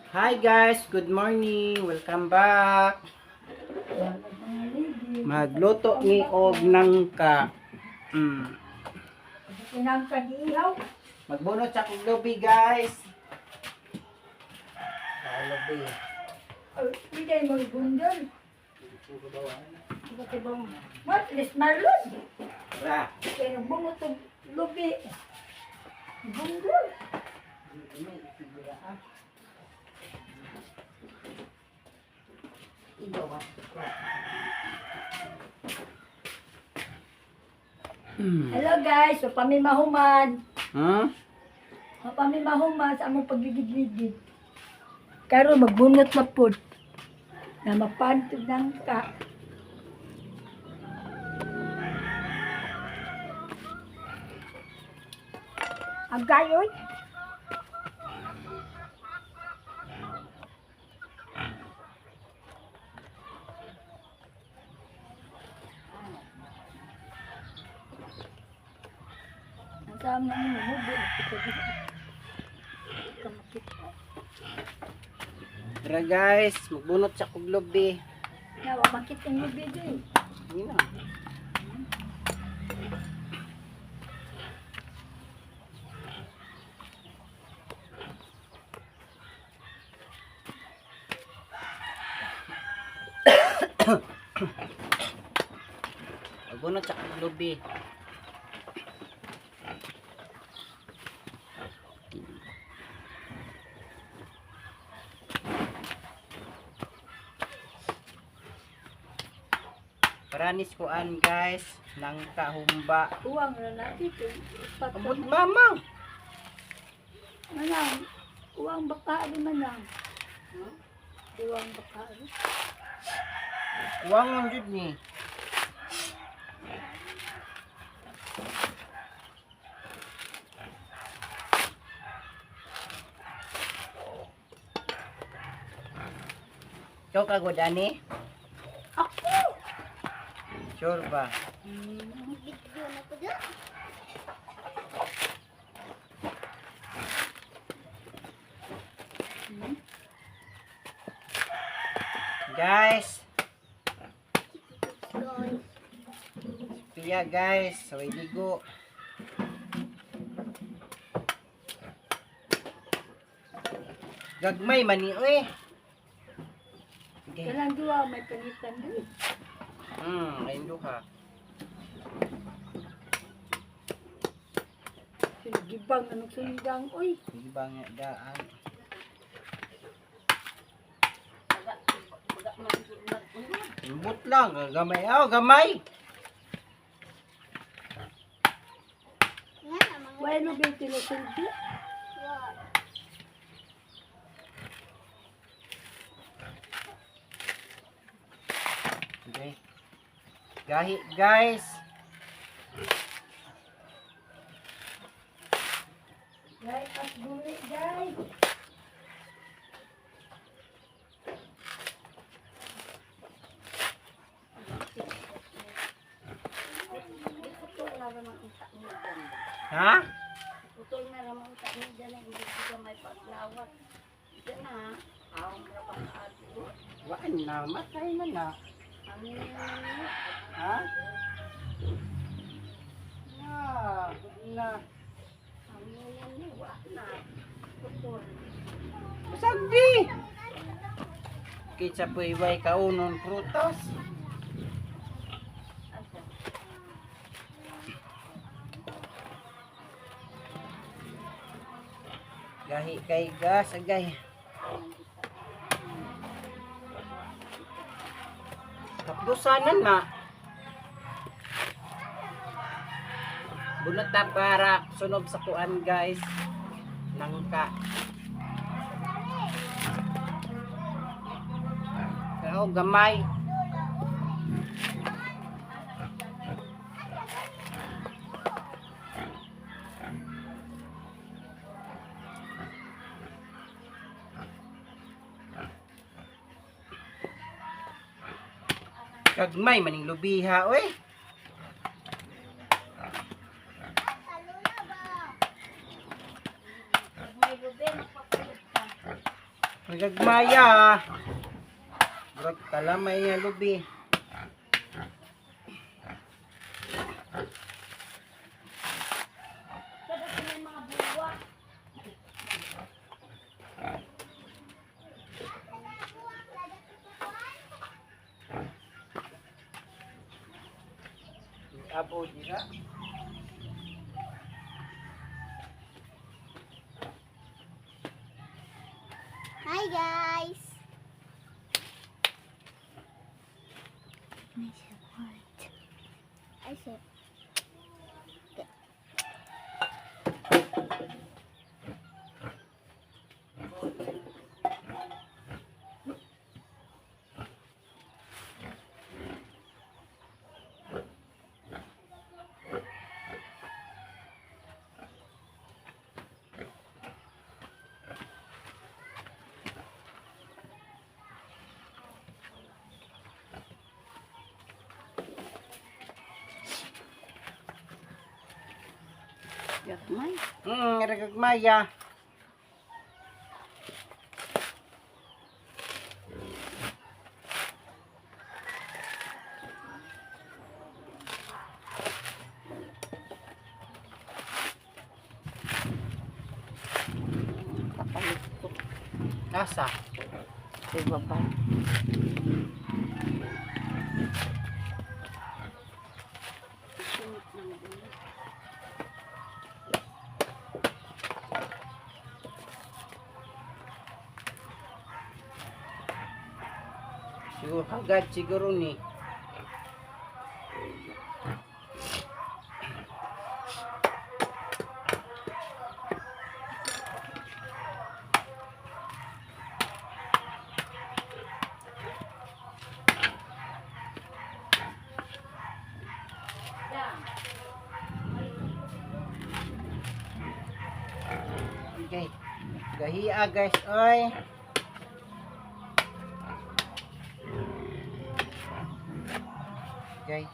Hi guys, good morning. Welcome back. Magluto ni og nangka. Tinangka giihaw. Magbunot sa kong lubi, guys. Ah, lubi. Ay, hindi mo bundol. What is Marlon? Ra. Kaya nagbungot og lubi. Bundol. Hello guys, so pami mahuman. So pami mahuman sa among pagligid-ligid. Karon magbunot na pod. Na mapantog ng ka. Ang gayoy. Ang saan na mo mubo. Kamakita. Tara guys, magbunot sa kong lubi. Nawa makita ang lubi di. Yun na. Magbunot sa kong lubi. Paranis kuan guys, nang kahumba. Uwang na natin ito. Abot mama. Manang. Uwang baka ari manang. Uwang baka ari. Uwang ang jud ni. Ikaw ka gud ani? Ako! Sure ba? Guys, Pia guys, saway ligo. Gagmay man ni oy. Okay. Kanang duwa may palitan di. Ayun duha. Sinagibang anong sundang oy. Hindi ba nga daan? Lambot lang, gamay. Oh, gamay. Why no ba tinusulbi? Okay. Gahi, guys. Guys, as guli guys. Ha? Putol na ramang tani dyan ang hindi ko may paglawat. Diyan na, awang na pang ato. Waan na, matay na na. Ang Ha? Na, na. ang ni wa na. Putol. Sagdi. Kitsa puyway kaunon prutas. Asa? Gahi kay gas, agay. Tapdusanan na. Bunot na para sunob sa kuan guys. Nangka. Kao gamay. Kagmay maning lubiha oy. Pag may lubi, magpapulot ka. Nagagmaya. Murag kalamay nga lubi. Kada may mga buwa. Abo dira. Hi guys. I support. I said. Gagmay. Nagagmaya. Kapalit ko. Asa? Sa baba. Siguro hagad siguro ni. Okay. Gahia guys, oy. Okay.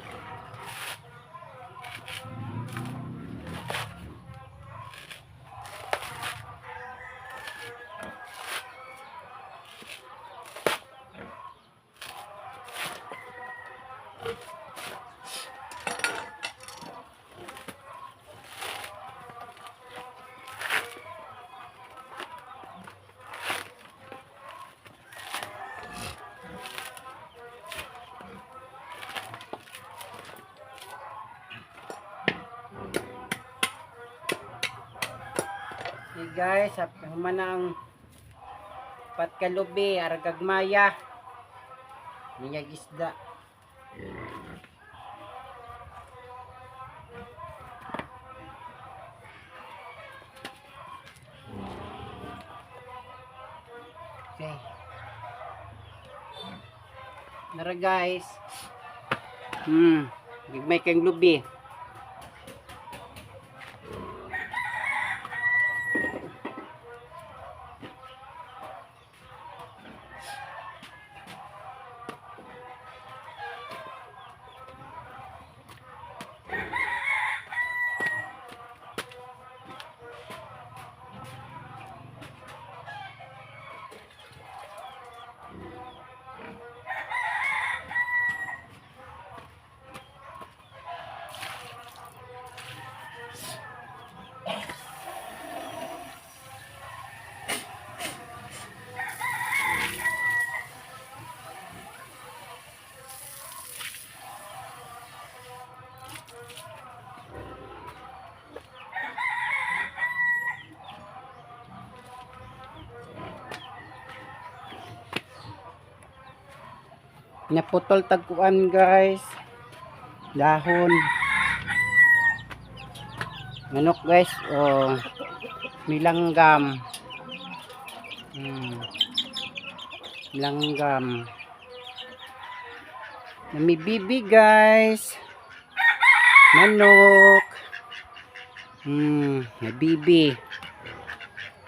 Okay guys, human na ang patkalubi, aragagmaya. Minyag isda. Okay. Nara guys. Gigmay kang lubi. Naputol tagkuan guys. Dahon. Manok guys, oh. Milanggam. Langgam. Namibibi guys. Manok. Nabibi.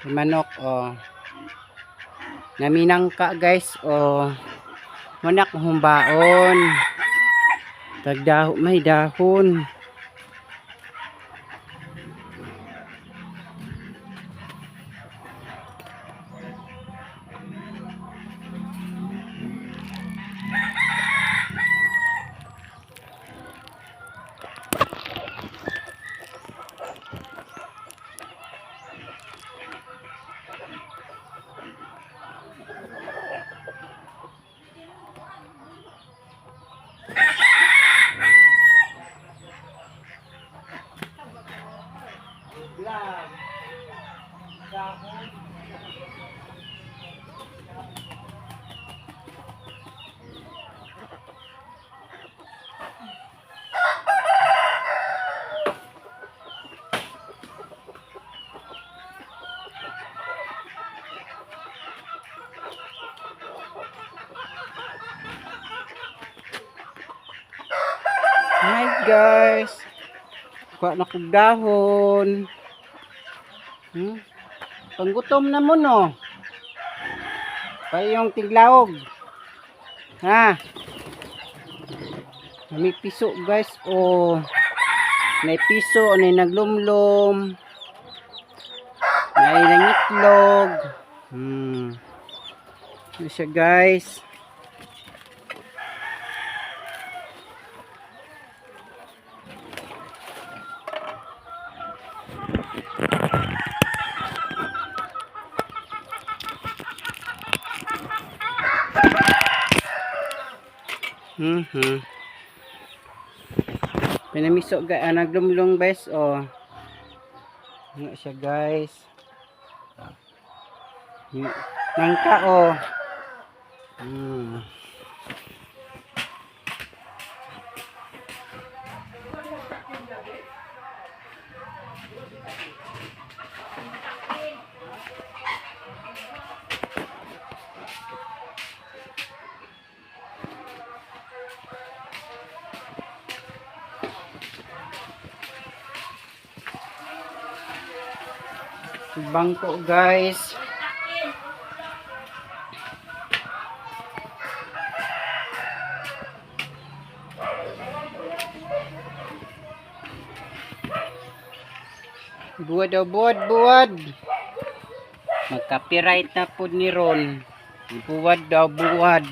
May manok oh. Naminangka guys oh. Manak humbaon. Tagdaho may dahon. guys. Kuha na kog dahon. Panggutom na mo no. Payong tiglaog. Ha? May piso guys o may piso, may naglumlum. May nangitlog. Ano siya guys? Pinamiso ga naglumlong guys oh. Ano siya guys? Nangka oh. Bangko guys. Buwad oh, buwad, buwad. Magka-copyright na po ni Ron. Buwad daw, buwad.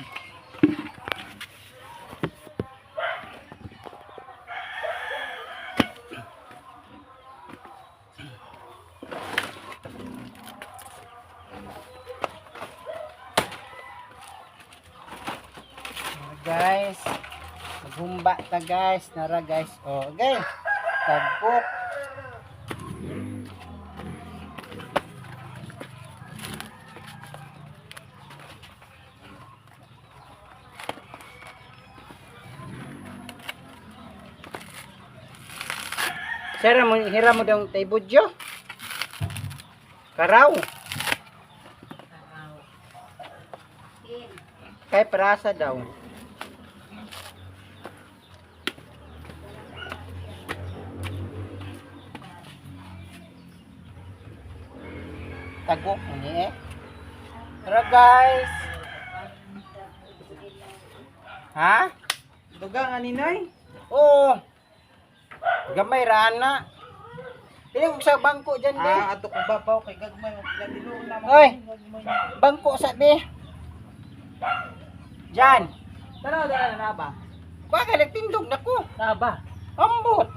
Guys, maghumba ta guys, nara guys. Oh, okay. Tagpok. Sir, mo hira mo dong tay budyo. Karaw. Kay prasa daw. Tagok ni eh. Tara guys. Ha? Dugang aninay? Oo. Gamay rana. Dili ko sa bangko dyan be. Ah, ato kong babaw kay gagmay ladilong na Oy. Bangko sa be. Diyan. Tanaw dala na ba? Kuha ka nagtindog na ko. Na ba? Ambot.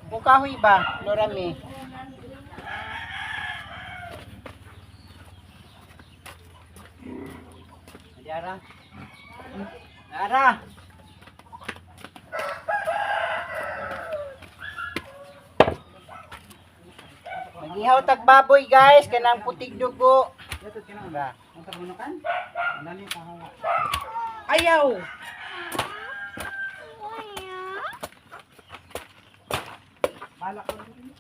Bukahoy ba, Lorame? Ara. Ara. Magihaw tag baboy guys, kanang putig dugo. Yato kinang ba? Ang tagunukan? Nani pahawa. Ayaw. Balak ko rin.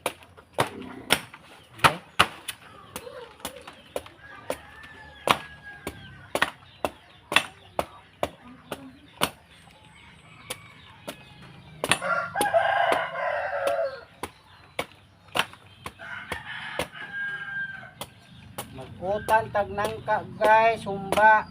Magkutan tag nangka guys, humba.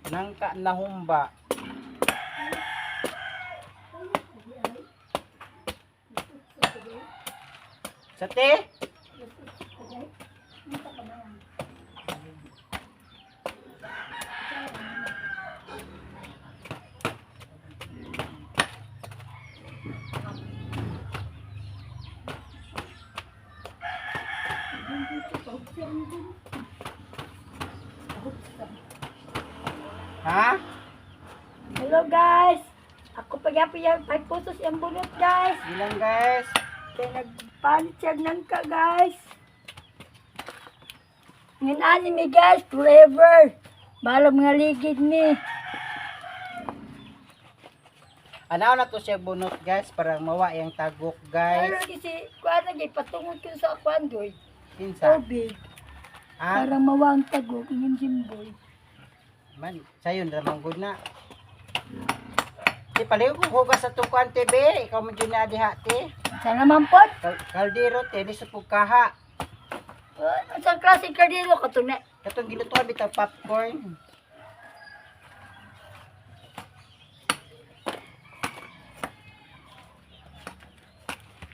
Nangka na humba. Sa te? Ha? Hello guys. Ako pagyapon yung 5 pusos yung bunot guys. Bilang guys. Kaya nagpalit siya ng ka guys. Ngayon anime guys, forever. Balag mga ligid ni. Anaw na to siya bunot guys para mawa yung tagok Ano guys. kasi, kuan na patungod ko sa kuan doy. Kinsa? Tubig. Ah, Para mawang tagok, yung jimboy. man, sayon ra man gud na. Di paliw ko hugas sa tukuan te be, ikaw man jud na diha te. Sana man pod. Kaldero te di sa pugkaha. Sa klase kardilo ka to na. Katong gilutuan bitaw popcorn.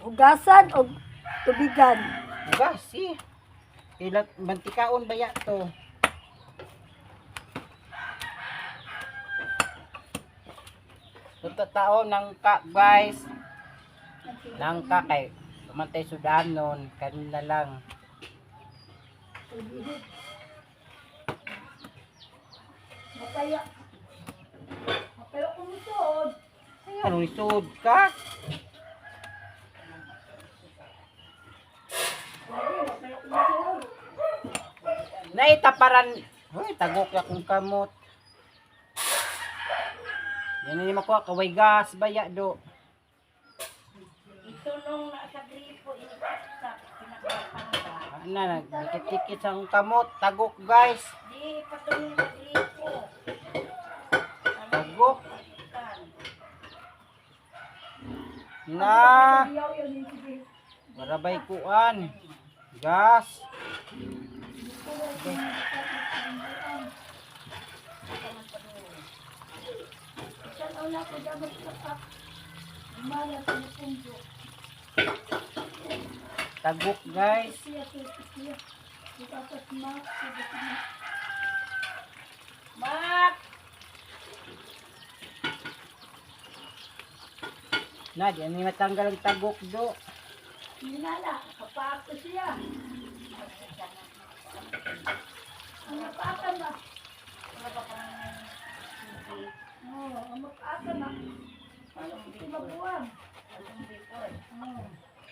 Hugasan o tubigan. Hugas si. Ilat mantikaon baya to. Tao nangka guys. Nangka kay tumantay sudanon kanina lang. Mapaya. Mapaya kumusod. Ay, anong isod ka? Mapaya kumusod. Naitaparan. Hoy, tagok ya kong kamot. Yan ni makuha kaway gas baya do. Itunong na sa gripo, inikaksak, pinakapangga. Ana nagdikit-dikit sa akong kamot, tagok guys. Di, patulong sa gripo. Tagok na. Iyaw yun, yung sige. Barabay kuan. Gas. Saan ang lako dapat sa Umala sa pundo. Tagok guys. Siya, siya, siya. Dapat ma, Mak! Na di ani matanggal ang tagok do. Hinala, kapaako siya. Ang napaka na. Oo, ang mapaka na. Paano ko mabuwang? Oo.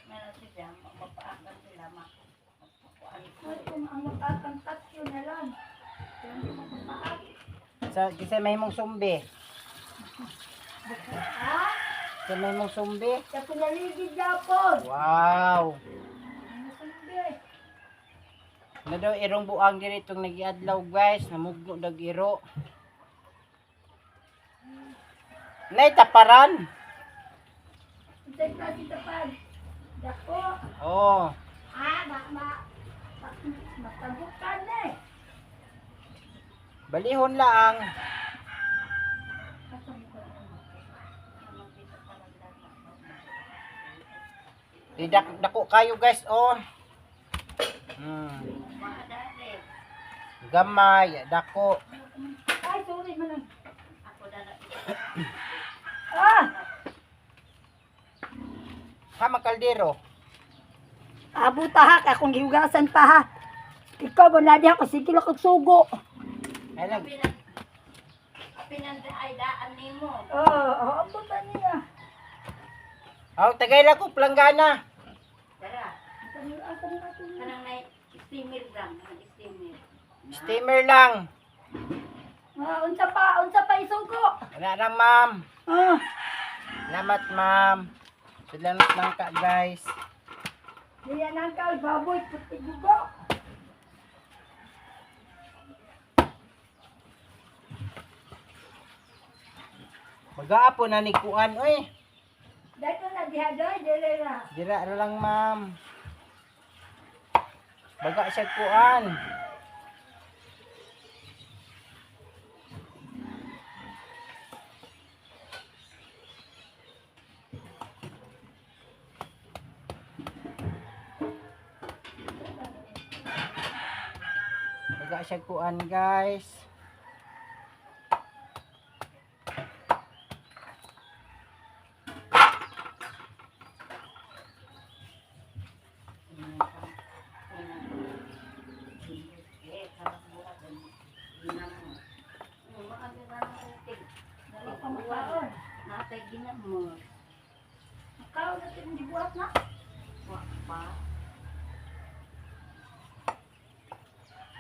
Meron sila, mapaakan sila, mapakuan. Ay, kung ang mapakang tatlo na lang. Kaya hindi mapapaak. Sa kinsa may mong sumbi. Ha? Sa may mong sumbi. Sa pinaligid yapon. Wow. Ano sumbi? Na daw irong buang diri itong nagiadlaw guys, namugno dag iro. Nay taparan. Unsay klase tapan? Dako. Oh, Ah, ma, ma, ma, matagukan na eh. balihon laang. Di dako kayo guys oh. Maadari. Gamay, dako. Ay, sorry man. Ako na Ah! Ha kaldero. Abo tahak, akong gihugasan pa ha. Ikaw, wala di ako, sige lang kag sugo. Ay lang. Pinanda ay daan nimo. Oo, oh, oh, ba niya? Oh, tagay lang ko planggana. Tara, kanang nay steamer lang, kanang steamer. Steamer lang. Ah, unsa pa isugo? Wala na ma'am. Ah, Salamat ma'am. Salamat lang ka guys. diyan ang kal baboy puti gugo. Mag-aapo na ni kuan oy. Dato na diha doy, dili na. Dira ra lang ma'am. Baga siya kuan. Baga siya kuan guys. Pamakaon. Natay ginamo. Makaon na tin gibuhat na. Wa pa.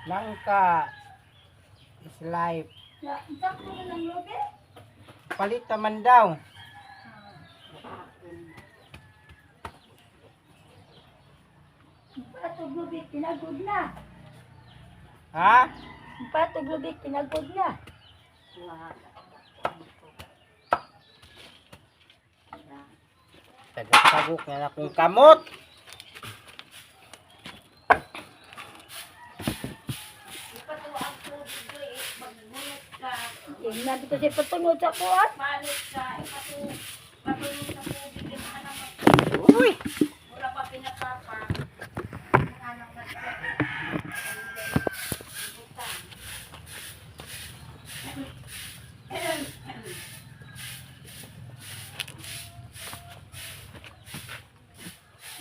Langka is life. Ya, unsa ko na lang lobe? Palit naman daw. Patog lubik, tinagod na. Ha? Patog lubik, tinagod na. Tagok-tagok na na kong kamot. Ipatuwa ang tubig doy, eh. Magbunot ka. Tingnan dito sa patungod sa kuwan. Palit ka. Ipatulong sa tubig. Yung anak mo. Uy! Wala pa pinakapa. Ang anak na Butang.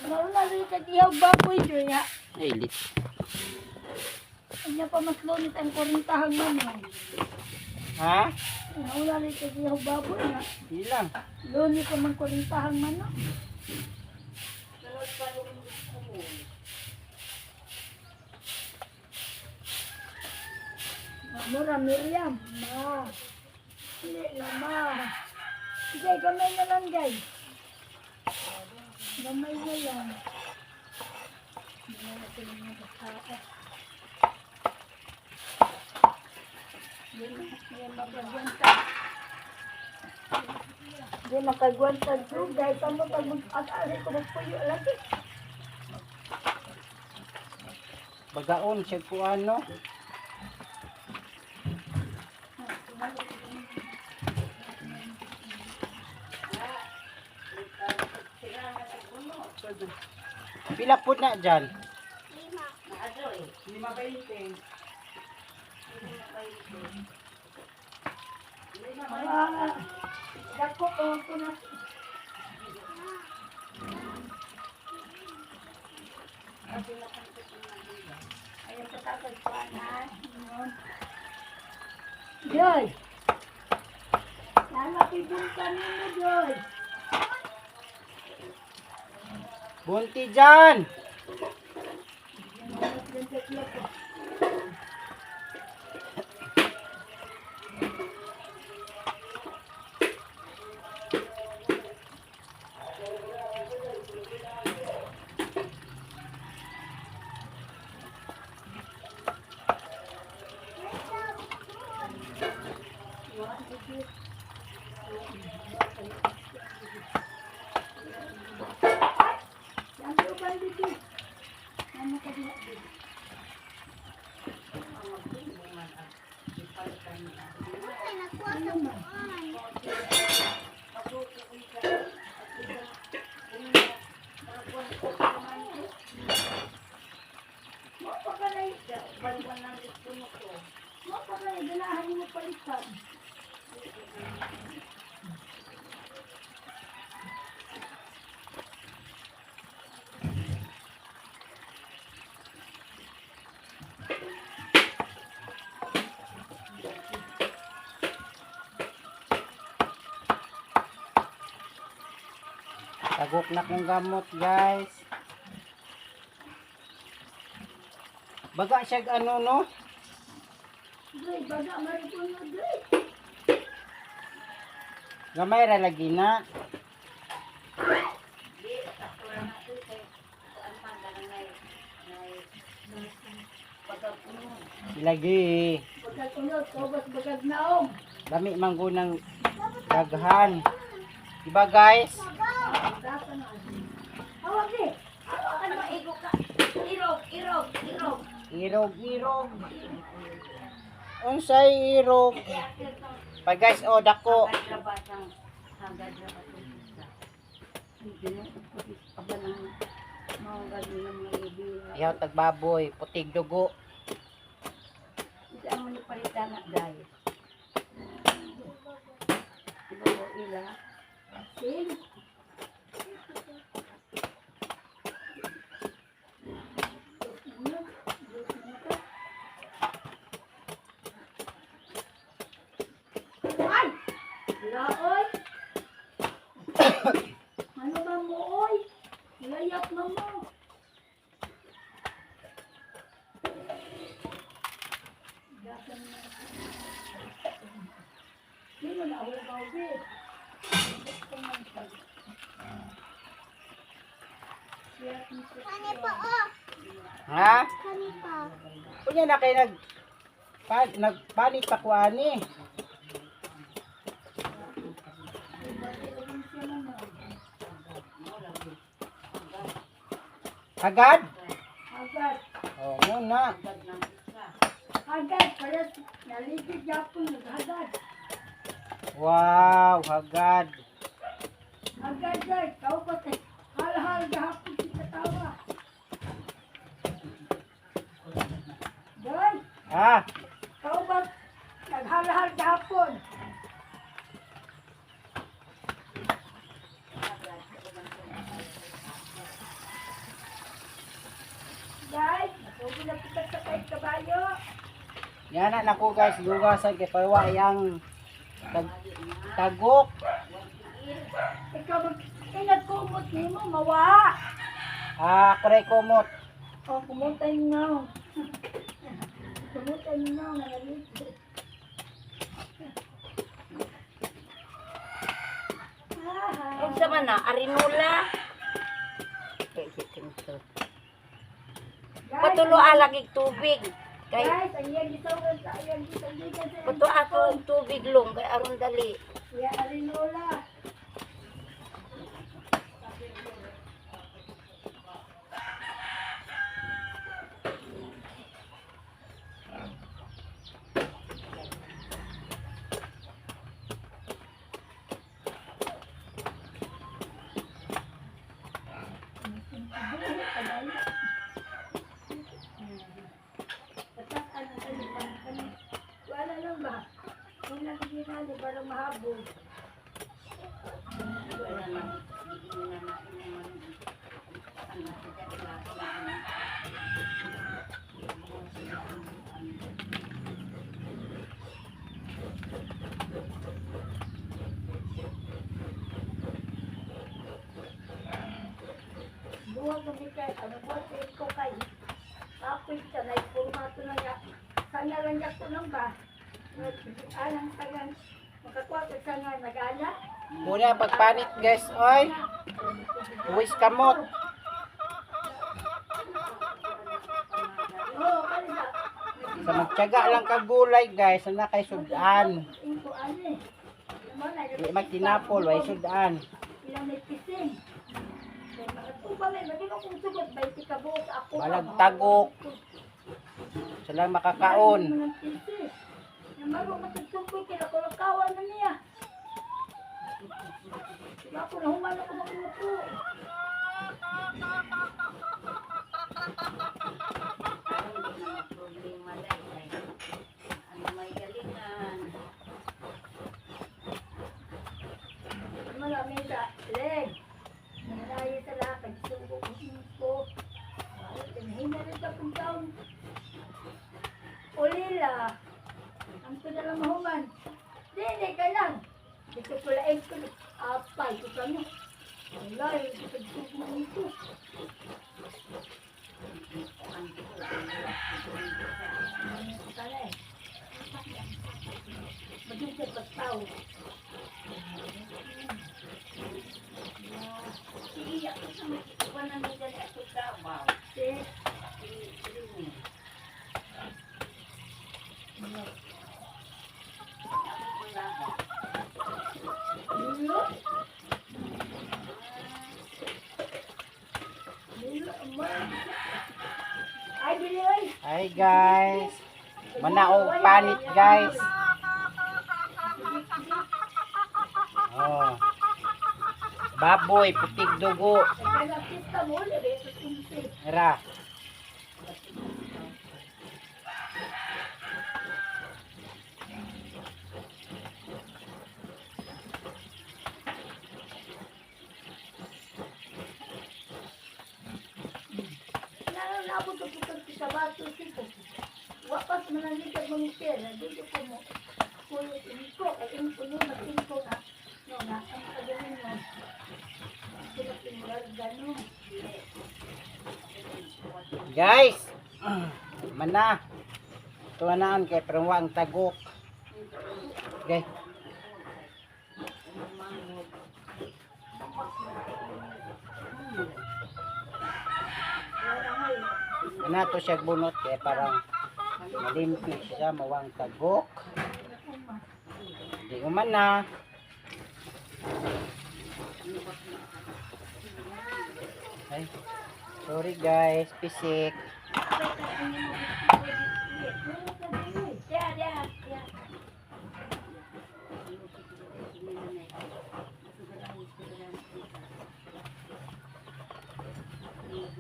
Nauna rin sa dihaw baboy niya. Nailit. Kanya pa mas lunit ang kurintahang manong. Ha? Nauna rin sa dihaw baboy niya. Di lang. Lunit pa man kurintahang manong. Sunod pa rin ko. Mura Miriam. Ma. Hindi na ma. Sige, gamay na lang guys. Gamay na lang. Hindi na natin yung mga bata. Hindi makagwanta. Hindi makagwanta dugay. Tama pag mag-asari ko magpuyo lagi. Bagaon siya ko ano. Pila po na dyan? Naadyo eh. 5.20. Ah, dako ko ko na. Ayun patakad pa na. Joy. Lalaki dun kami mo, Joy. Bunti dyan! Yan ko ba dito? Ano ka dito? Ano man? Mo pa ka na Baliwan lang dito mo ko. mo pa ka na ganahan mo palitan. Tagok na kong gamot, guys. Baga siya ano no? Joy, baga maripon mo, Joy. Gamay ra lagi na. Di, sakto lang na ito. Kay kuan man ganang nay. Nay. Pagkapuno. Lagi. Bagag unod, sobas bagag naong. Dami man ng daghan. Diba guys? Dapat na. Awag eh. Ano maigo ka? Irog, irog, irog. Irog, irog. Unsay irog? Pa guys, oh dako. Hagad rabatang hagad rabatang isa. Hindi na aba ng mga ganyan ng mga ibira. Ihaw tagbaboy, putig dugo. Isa mo ni palitan na dahil. Diba ko ila? Sing. Ay! Laoy! Ano ba mo, oy? Layap na mo. Hindi mo na hugaw, eh. Ha? Kunya na kay nagpalit pa ko ani. Agad? Agad. Oh, muna. Agad. Parehas. Naligid yapon. Naghagad. Wow, hagad. Agad guys. Kau pa kay. Hal-hal gahapon si katawa. Guys. Ha? Kau ba? Naghalhal gahapon. Guys, natugo na kita sa kay kabayo. Yan na nako guys, lugasan kay parwa yang tagok. Ikaw mag ingat kumot nimo mawa. Ah, kuray kumot. Oh, kumutay nga. Kumutay nga nagalit. Unsa man na arinula. Patulo alagig tubig. Kay Guys, ang iyang gisawan sa iyang gisandigan sa puto ato og tubig long kay aron dali. Iya arinola. Wala lang ba? Kung nakikinali, parang mahabol. Buwag kami kay, ano buwag ko kay. Apoy ka na, formato na niya. Sana lang niya ko lang ba? Anang tagan, makakuha ka sana nag-ana. Muna pagpanit guys, oy. Uwis kamot. Oo, kanina. Sa magtiyaga lang kag gulay guys, sana kay sudan. Inko ani. Di magtinapol, way sudan. Ilang may pising. May mga tuba may maging akong sugot, 20 ka buok ako. Walang tagok. Sila makakaon. Namaro matagsugoy kay ako kawan na niya. Diba ako nahuman ako magluto. Problema dai kay ano may galingan. Marami sa leg. Nalayo sa lakad, sugo ko ko. Hina rin sa kong taon. Ulila. Ang pinala mahuman. Dili ka lang. Dito ko lain ko. Apay ko kami. Wala, yung pagsugo nito. Sana eh. Maging sa pagtao. Sige, ako sa may na mi dali ato trabaho. Eh, Lilo? Lilo, ama. Ay, dili, oy. Hi guys. Manaog panit guys. Oh. Baboy, putig dugo. Nagkakita mo, ulit, eh, sa tumsi. Ra. Nalabot ko putang sa bato, siko. Wapas mananigag mga pera, dito ko mo. Kuyo, inko, ay inko no, mag-inko na. No, na, ang kagaling mo. Sila timular, gano'n. Guys. Mana. Tuwanaan kay ang tagok. Okay. Wala nga eh. Ano to siya bunot kaya parang malimpi siya, mawang tagok. Di uman na. Ay, sorry guys, pisik. Yeah, yeah. Guys.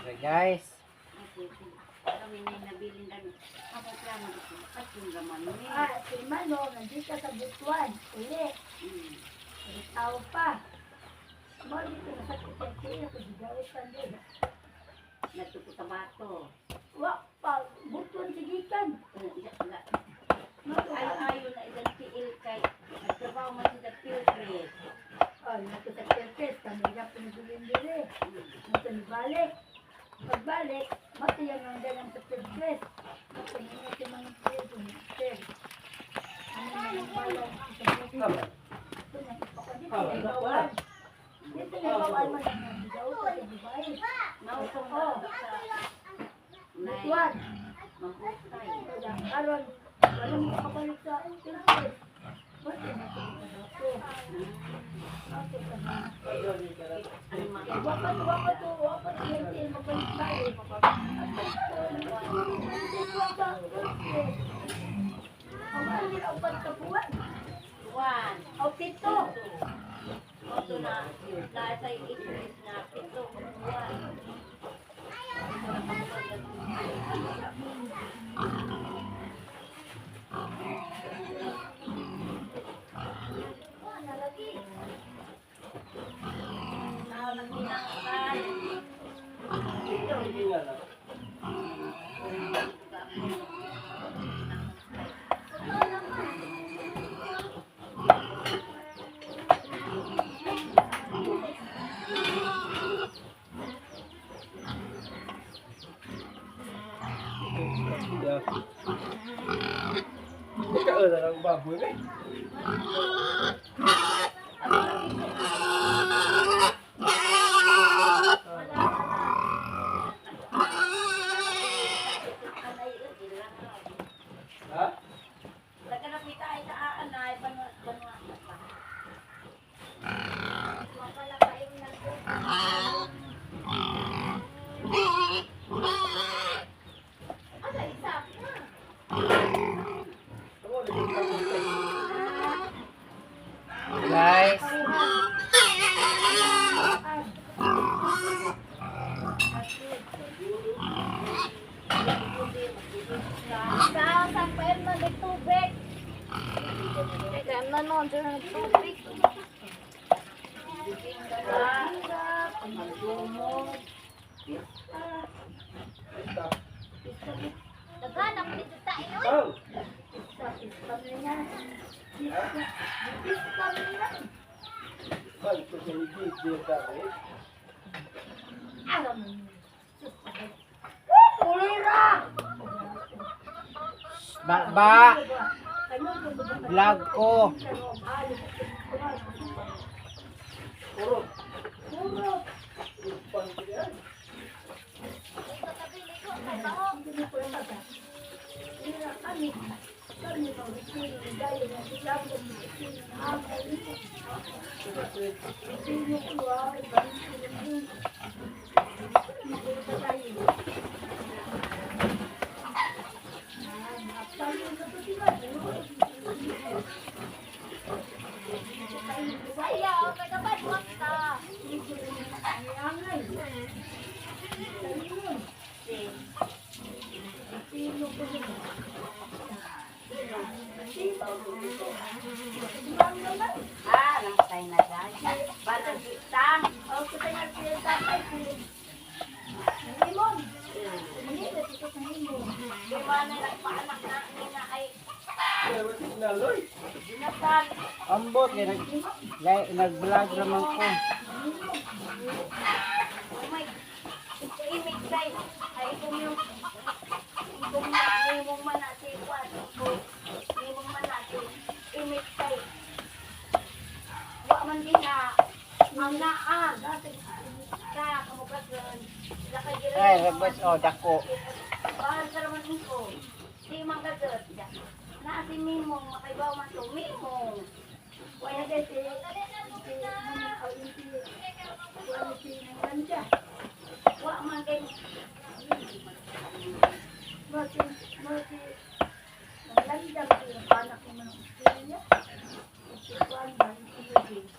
Okay, guys. Kami na nabilin kami. Ako plano ito. At yung laman ni. Ah, si Mano, nandito sa Butuan. Uli. May tao pa. Mo dito na sa kutente, ako gigawit pa din. Nagtuputabato. Wa pa, Butuan sigikan. Ayo-ayo na ilang tiil kay nagtrabaho man sila filtre. Oh, nato sa Kerpes, kami na pinagulin dili. Nato ni balik. Pagbalik, matiyang ang dalang sa Kerpes. Matiyang ang si mga Kerpes. Ano na ang balong sa Butuan. Ito na, ipakadito na ibawal. Dito na ibawal man ang nagigawit sa babae. Mautong Oh. sa Butuan. Mahusay. Kaya karon walang makabalik sa Kerpes. Matiyang ang sa Butuan. Wapat, wapat, wapat, hindi mabalik tayo. Ang mahal ang pagkabuwan. One. O pito. Oto na nasa increase na pito buwan. Ikaw na lang baboy eh. Ha? Nagkanapita ay sa aanay, banwa, banwa. Guys, Sa sa pa na tubig. Kaya na noon dyan ang tubig. Naghanap dito tayo. Oh. Pista, pista na. Pista, pista na. Balik ko sa hindi ka eh. Alam. Kulira! ba, ba, vlog ko. Puro. Puro. Saya, okay ka ba? Buwak ka. Ah, namatay na siya. Batang kita. Di ba na nagpaanak na nina ay Naloy. ginasal. Ambot kay nag nag-vlog raman ko. Oh my, imig kay. Ay, kung yung Mimong man na si Juan. Mimong man na si Imit kay. Wa man din na. Ang naa. Ka, kamukasan. Lakay gira. Ay, rabas oh, dako. Bahal ka naman ko. Di man ka dot. Naa si Mimong, makaibaw man to. Mimong. Wala kay si si ano si wala si Nanganja. Wa man kay. Mo si mo si Nanganja si anak ko man ang Australia. Si Juan ba si Eugene.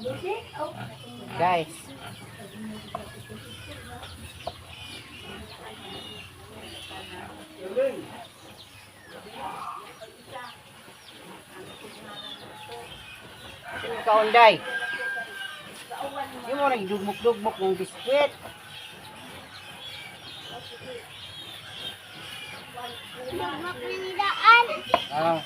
Buti, oh, Guys. Sino ka, Unday? Yung mo nagdugmok-dugmok ng biskwit. Lugmak na nidaan. Ah.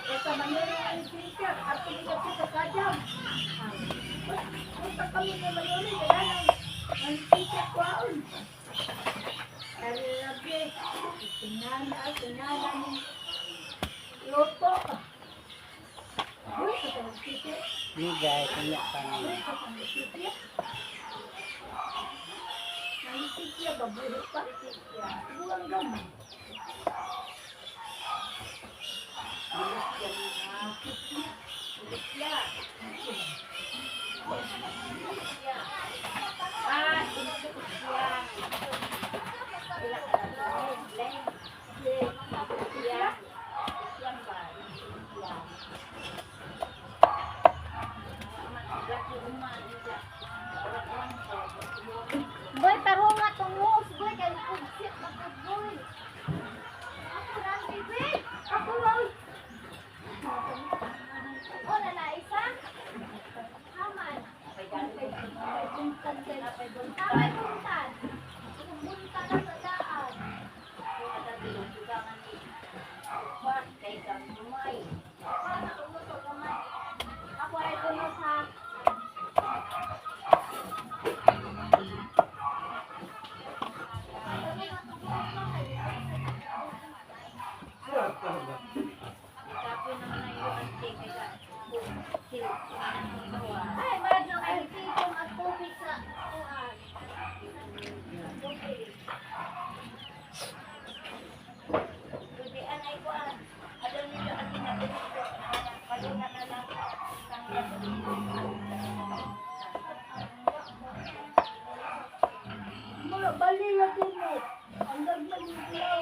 Basta Manolo ang siya, at tumigat siya sa kadyang. Punta kami kay Manolo, kaya lang, ang siya kwaon. Arabi, tinana, tinana ni Loto. Uy, sa sisi, Ni guys, kanya pa uy, ni. sa sisi. Ang sisi, babuhi pa. Buang gamay. Boy, tarong nga tungos. Boy, kay pugsit ako, boy. Ako lang, baby. Ako lang. O, na isa. Haman. Haman, buntan. Buntan na sa daan. Para umuto gamay. Ako ay kuno sa Ay, madyo kay tipong at tubig sa kuan. Mga bali lagi mo. Ang gagmay ng kulaw.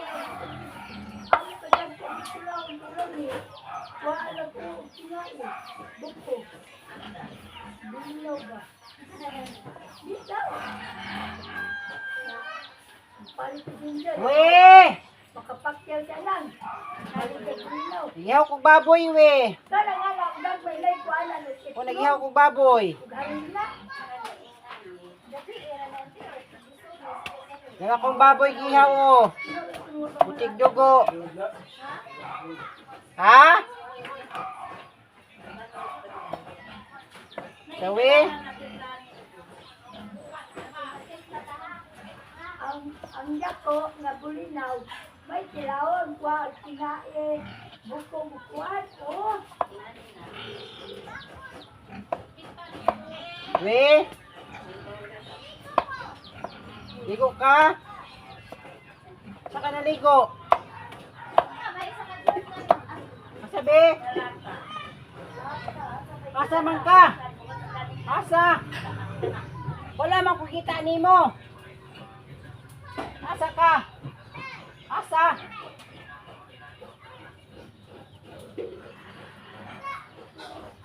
Ang kagagmay ng kulaw. Ang marami. Wala ko kinain. Buko. Bulaw ba? Di daw. Ang Palit din dyan. We! Makapakyaw siya lang. Palit din bulaw. Ihaw kog baboy, we. Kala nga lang, ang gagmay lang ko ala. O nag-ihaw kog baboy. Ugharin na. Dala kong baboy gihaw oh. Butig dugo. Ha? Sawi? Ang yako nga bulinaw, may tilawon kwa kinae, buko bukuan, oh. We? Ligo ka? Saan ka naligo? Asa be? Asa man ka? Asa? Wala man ko kita nimo. Asa ka? Asa?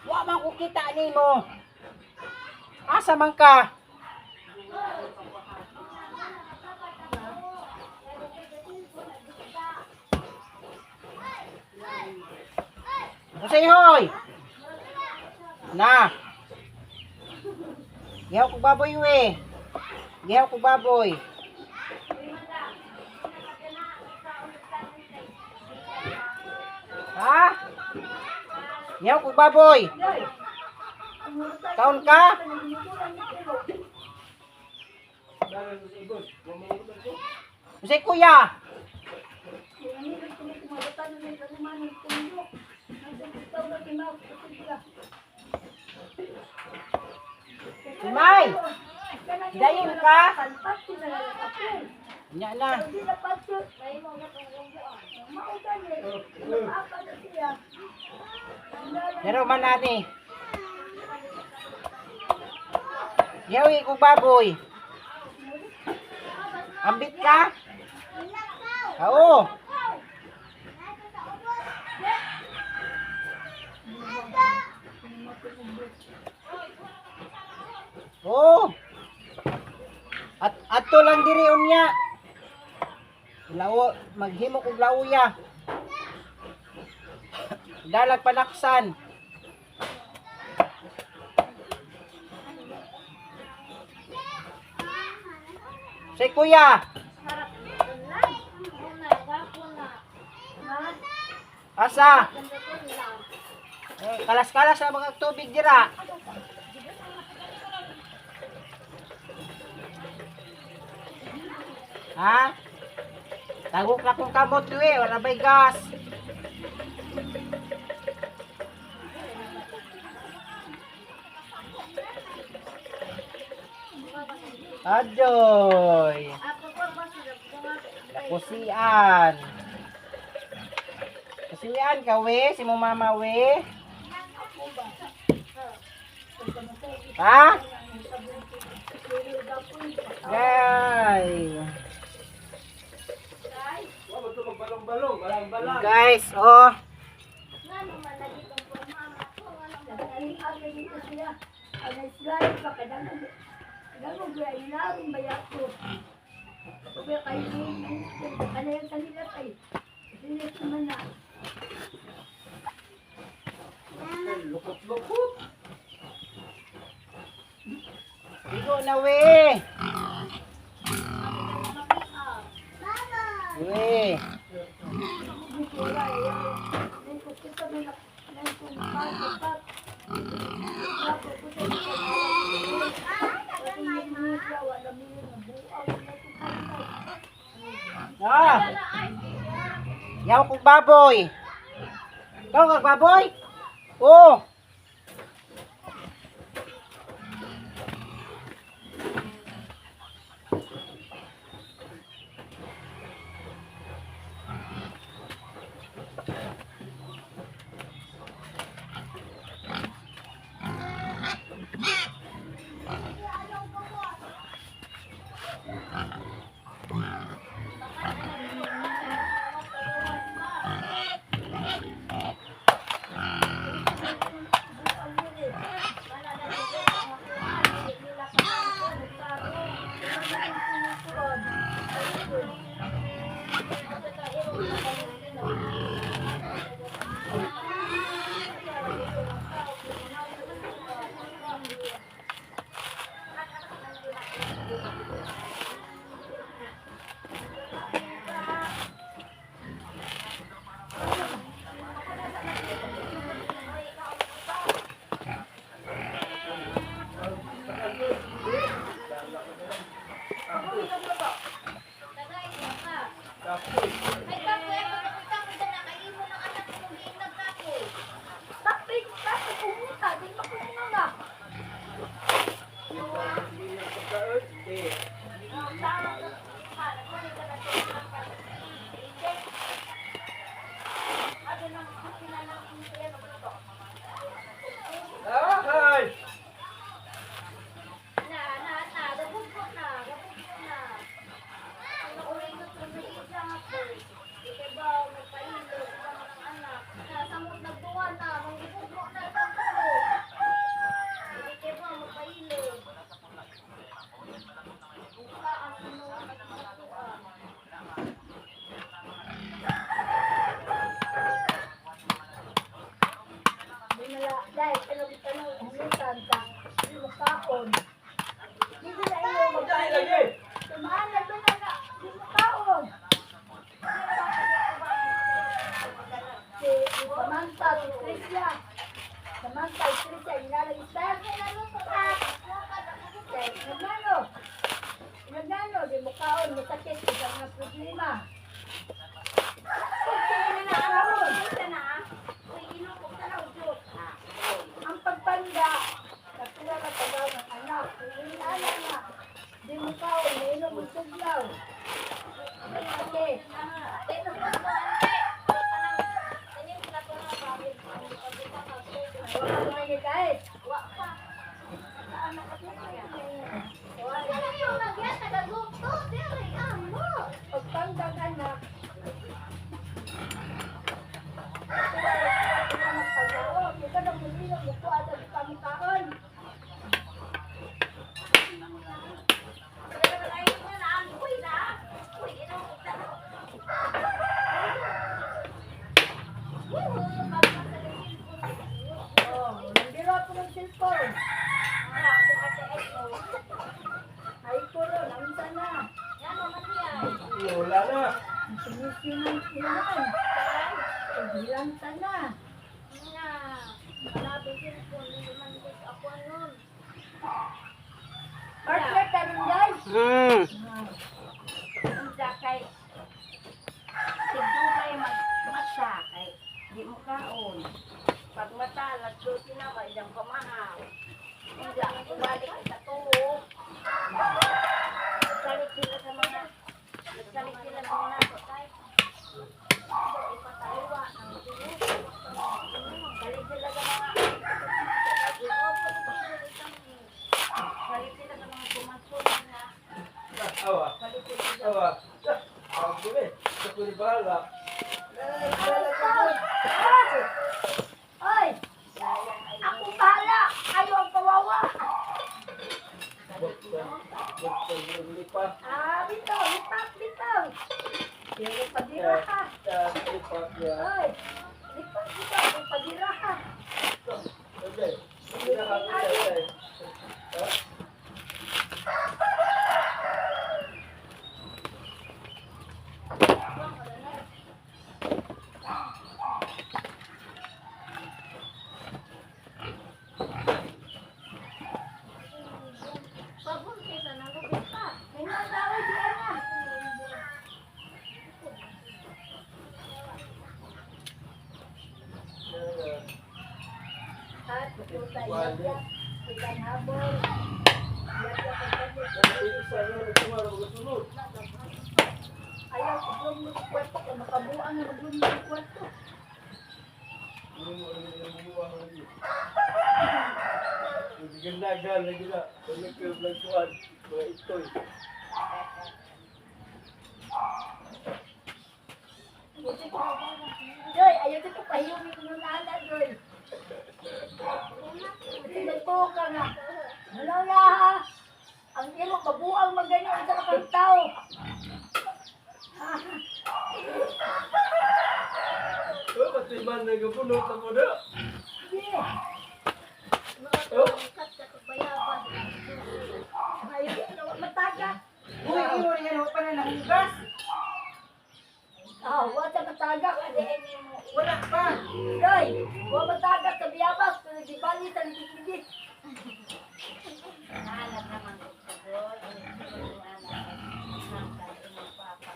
Wa man ko kita nimo. Asa man ka? Jose hoy. Na. Gihaw ko baboy we. Gihaw ko baboy. Ha? Gihaw ko baboy. Kaon ka? Jose kuya. Sumay. Dayon ka? Nya na. Pero man nani. Yawi ko baboy. Ambit ka? Oo. Oo. At ato lang diri unya. Lawo maghimo kog lauya. Dalag panaksan. Say kuya, asa? Eh, kalas-kalas sa mga tubig dira. Ha? Tagok na kong kamot duwe, wala ba'y gas? Adoy. Lakusian. Kusian ka we, si mo mama we. Ha? Gay. Guys, oh. Lukot-lukot. Igo na we. We. Ah. Yaw kong baboy. Ikaw kag baboy? Oh. Ay, kapoy, pagkakita na kayo mo ng anak mo, giinag kapoy. Tapik, tapik, pumunta, di pa pumunta. Ay! Na, na, na, gabugko na, gabugko na. Ano ko rin ito sa isa ko. Di kay ba, nagpailo, sa mga anak. Na, samot nagduwa na, manggibugmo na itang tulo. Di kay ba, magpailo. Kaon. Dili na iyo magkaon. Tumahan na na, di mo kaon. Si Samantha, si Tricia. Samantha, si Tricia, inalag isa. Nagnano. Nagnano, di mo kaon, masakit, sa mga problema. Ang pagpanda, katulad na pagaw ng anak, inaala na, di mo kaon, mainom mo tuglaw. Ate, wala ko na kahit. Pagpanda ng anak, pagkaon, ito na mulino, mukuha sa pamikaon. Oh, nandiro ako ng cellphone. Ay, puro, naunsa na. Wala na. Ang sinisyo ng ilan. Bilang na. Partner, karon guys. Unsa kay Tigdugay magmata kay di mo kaon. Pag mata nagsulti na ba ilang pamahaw. Unsa balik sa tuo. Nagsalit sila sa mga nagsalit sila sa mga nato tay. Ipataliwa ang tuo. Salit sila sa mga Salit sila sa mga kumasok na Awa. salit sila sa Awa. Ako eh. Sa kulibala. Ay, ako bahala. Kayo ang kawawa. Lipat. Ah, bitaw, lipat, bitaw. Pero padira ha. Lipat. Ya. Ay, lipat, bitaw, pero padira ha. Okay. Hindi na kami. Pabunti sa nalubog pa. May mga tao, di na. At pupunta iyap-yap, ilang habol. Iyap-yap ang pagkakas. Ayaw, kublong mo sa kwarto. Kung makabuang na maglong mo sa kwarto. Ganda lagi na. Nagkuhan. Mga itoy. Joy, ayaw dito pahiyong ko nung nana, Joy. Kasi nagtuo ka nga. Wala na ha. Ang imo, mabuang maganyan sa lakang tao. Oh, pati man nagapunot ako na. Yeah. Oh. Ayaw, mataga. Uy, iyo rin yan, pa na nahugas. Ah, wala mataga. Wala pa. Joy, wala mataga sa biyabas. Pero di bali sa ligid-ligid. Naalat naman ko sa gol. Ang anak ang imong papa.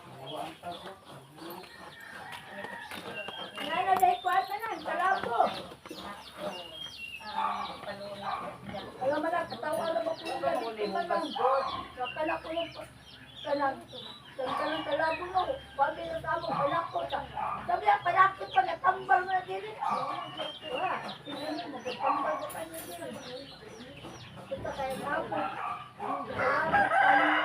Nga na dahil kwarta na, ang kalabo. Alam mo na, katawa na makulong Uli dito man lang. hugas god. Kakala ko yung kanang kanang kalabo no. Bagay na tamo, palako sa. Sabi ang palako pa natambal mo na dili. Wah, tingnan mo magtambal ka pa niya dili. Kita kay ako. Kalabo tayo.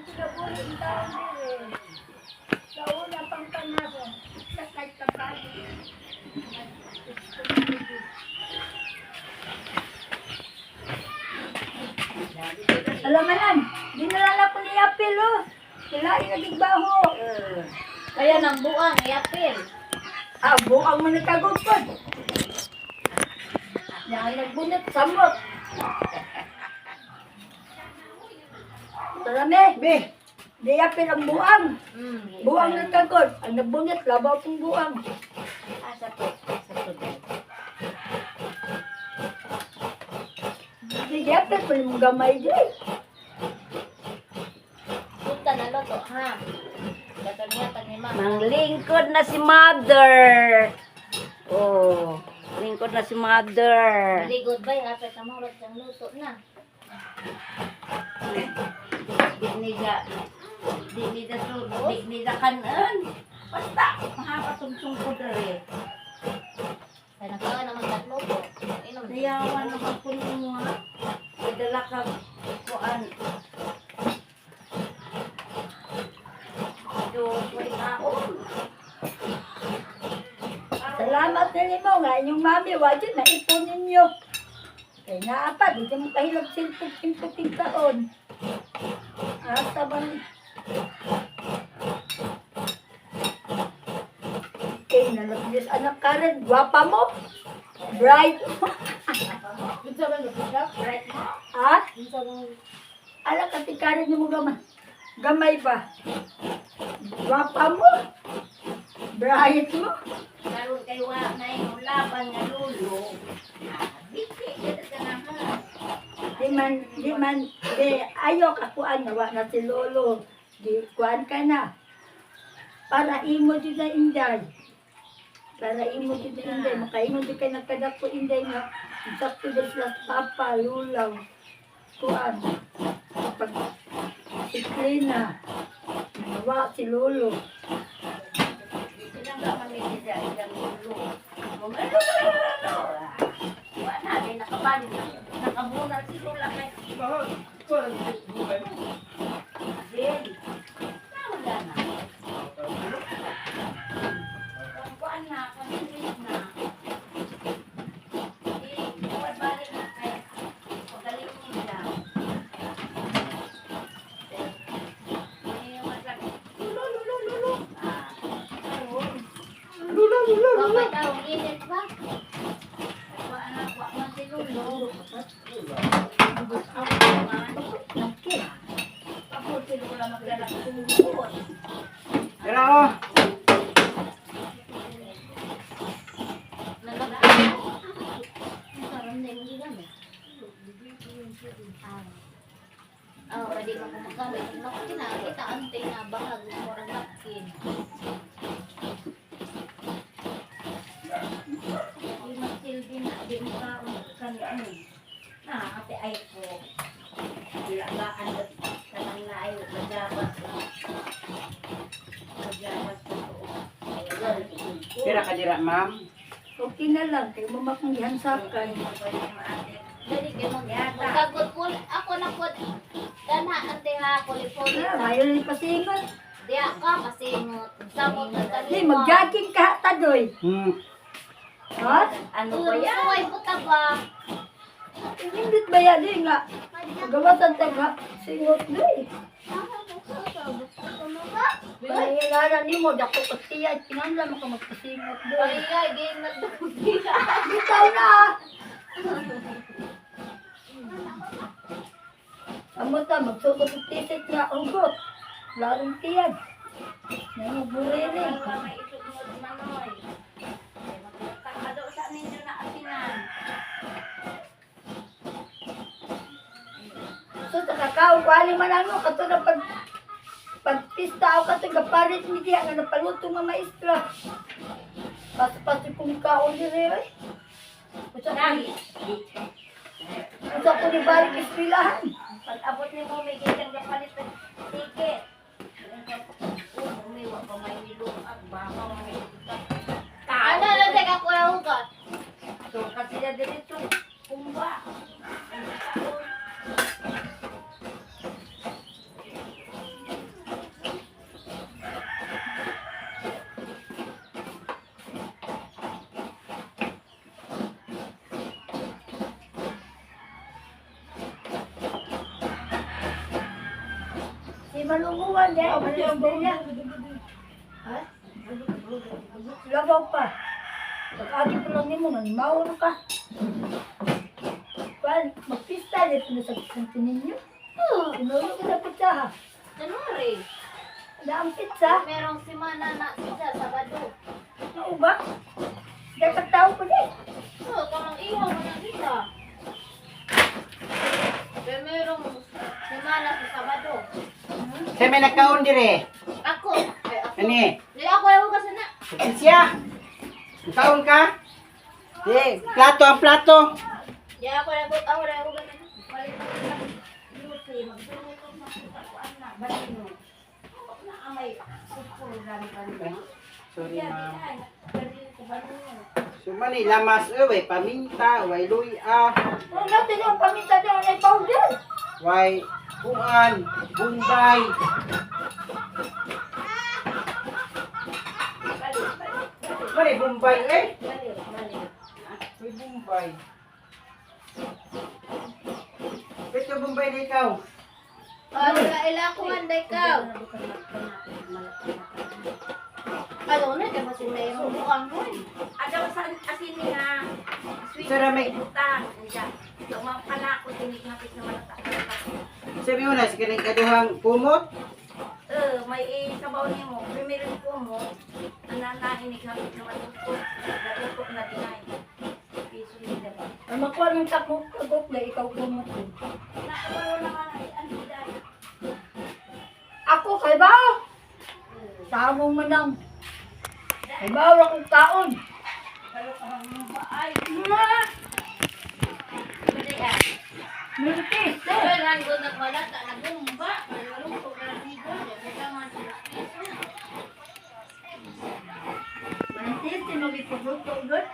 Sigabuli ang taon dire. Sa una pang panahon, sa kahit kapag. Alam mo nan, dinala ko ni Apel oh. Kailangan nagigbaho. Kaya nang buang, yapil. Ah, buang man nagkagugod. Yan, nagbunot, samot. Tara me, Be, di Apel ang buang. Buang nagkagod. Ang nagbunot, labaw pong buang. Asa to? Sa to. Di Apel, pwede mong gamay di. Punta na loto, ha? Katanya tag ni mama. Manglingkod na si mother. Oh, lingkod na si mother. Ligod ba, hapit na mga ng luto na. Di niya, di niya sul, di niya kanan. Basta, mahapatungtong ko dere. Kaya nagkawa naman tatlo ko. Inom. Nayawan naman ko nga. Padala ka, kuan. Diyos, may taon. Salamat na nimo nga inyong mami, wajud na ipon ninyo. Kay naa pa, di ka mo kahilog silpog-silpog taon. Asa bang... Kay nalagyos anak Karen, gwapa mo. Bright mo. Unsa man luto? Right mo? Ha? Unsa man? Ala ka ti Karen mo gamay. Gamay ba? Gwapa mo. Bright mo. Karon kay wa na imong laban nga lulo. Ah, Biti kita ka na ha. Di man, di, ayaw ka kuan, nawa na si Lolo. Di, kuan ka na. Para imo di na inday. Para imo di na inday. Makaingon di kay nagkadako inday nga. Sakto di sila sa papa, lulaw. Kuan. Pag iklina. Nawa si Lolo. Silang ka kami dida ilang lulo. Ano ano ano. Wa na di nakabalik nakabunal si Lula kay Din. Wala na. Kung kuan na, kung na. Di, kuwan balik na kay pagaling niya. May wasak. Lulo, lulo, lulo. Ah. Wapay taong init ba? Wa na, wa man si Lolo. Laki. Ako si Lola magdala ko. Dira oh. Ang na yung gigamit. Ah. Ah, pwede ka kumagamit. Ang napkin na, kita ante na bahag mo ang napkin. Di magsilbi na, di mo ka kani ano. Na, ate ay ko. Ilagaan kanang na ay magabas. Magabas ko. Pira ka dira, ma'am. Okay na lang, kay mamakong gihansakan. Dali kay mag magkagot ko. Ako na po. Dana ante ha, puli-puli. Ah, ayaw ni pasingot. Diya ka kasingot. Samot ang Di, kaliwa. mag-jogging ka tadoy. Ha? Ano ba yan? Suway puta ba? Nindot ba yan eh nga? Gawasan taga singot doy. Ay, ngara nimo dako ka siya kinahanglan mo ka magpasingot doy. Ay, ay, di nagdugi. Bitaw na. Ah. Amo ta magsuot og tisit nga ugot. Larong tiyan. Nang burere. May isugod manoy. Magkakado sa ninyo na asinan. So sa kakao wali man ano kato na pag pagpista ako kato gaparit ni diya nga napaluto nga maestra. Paso-paso kong kaon dire oy. Usa ko usa ko ni balik eskwelahan. Pag abot ni mo, may gitang kapalit ng ticket. Umiwa pa may niluag, baka may Ano na teka ko na hugas. So, kasi na dito, kumba. Si Malunguan, di. Malunguan. Ha? Labaw pa. Pag-agi ko lang nimo, manimaw ka. Kwan, magpista, dito na sa kanto ninyo. Tinuro ko sa pizza ha. January. Na ang pizza, Merong simana na sila, Sabado. na uba. Dapat tao ko din. Oo, karang ihaw mo na sila. Pero merong simana sa Sabado. Sa may nagkaon dire. Ako. Ay, ako. Ani? Di ako ayaw kasi na. Siya. Kaon ka? Di, plato ang plato. Di ako ayaw ako ayaw kasi na. Palit ko lang. Lucy, magdulong ko sa kuan na. Balino. Na amay. Kukuran pa niya. Sorry, ma'am. Pwede ko balino. So mani lamas eh, way paminta, way luya, Ano natin ang paminta niya, ay powder. way kuan, bunday. Mani bumbay eh. Balik, balik. May bumbay. Ito bumbay na ikaw. Ay, kaila ko man day ka. Ayaw na, di ba sila yung buang ko eh. Adaw sa asin niya. Sweet Sir, may- butang. Unya. Pala ko tinig hapit na malata. Sabi mo na, sa kaning kaduhang kumot. Eh, may isabaw nimo. Primero ko mo. Anana inig hapit na matutok. Natutok na dinay. Piso nila ba? Ang makuha ng takok, kagok na ikaw kumot. Nakabalo naman ay ang biday. Ako, kay ba? Sa among manang. Kay ba, akong taon. Ay, Ma! biday ah. Mintis, eh. Ay, rango nagmalata, nagumba. Nalungkot na dito. Kailangan sila piso. Mintis, tinugipagluto, good.